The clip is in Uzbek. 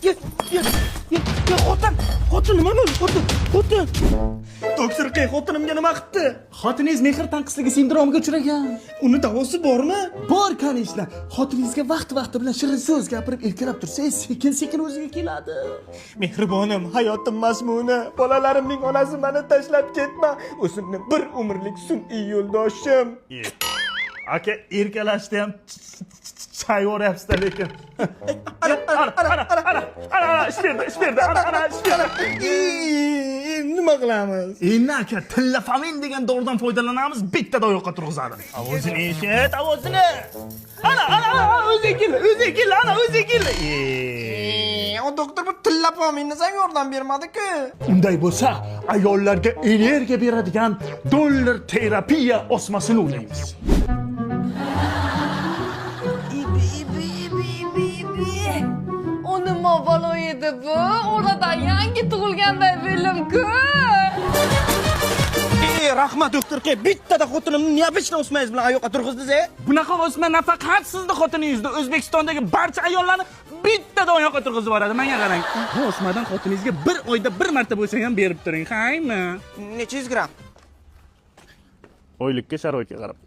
Ye, ye, ye, ye, xotin, xotin nima bo'ldi? Xotin, xotin. Doktor Q xotinimga nima qildi? Xotiningiz mehr tanqisligi sindromiga uchragan. Uni davosi bormi? Bor, конечно. Xotiningizga vaqti-vaqti bilan shirin so'z gapirib erkalab tursangiz, sekin-sekin o'ziga keladi. Mehribonim, hayotim mazmuni, bolalarimning onasi, meni tashlab ketma. O'zimni bir umrlik sun'iy yo'ldoshim. Aka, erkalashda ham chayvoryapsizlar lekin. Ana, ana, ana, ana, Ana, ana, ana, ish berdi, ish berdi, ana, ana, ish berdi. Nima qilamiz? Endi aka, tillafamin degan doridan foydalanamiz, bittada oyoqqa turg'izadi. Ovozini eshit, ovozini. Ana, ana, ana, o'zi keldi, o'zi keldi, ana, o'zi keldi. O doktor, bu tillapominni ham yordam bermadi-ku. Unday bo'lsa, ayollarga energiya beradigan dollar terapiya osmasini ulaymiz. Ibi, ibi, ibi, ibi, ibi. O nima balo edi bu? Oradan yangi tug'ilganday bo'lim-ku. Ey, rahmat, doktor K. Bittada xotinimni необычно o'smangiz bilan oyoqqa turg'izdingiz, e? Bunaqa o'sma nafaqat sizni xotiningizni, O'zbekistondagi barcha ayollarni bittada oyoqqa turg'izib yuboradi. Menga qarang. Bu o'smadan xotiningizga bir oyda bir marta bo'lsa ham berib turing, haymi? Necha yuz gramm? Oylikka, sharoitga qarab.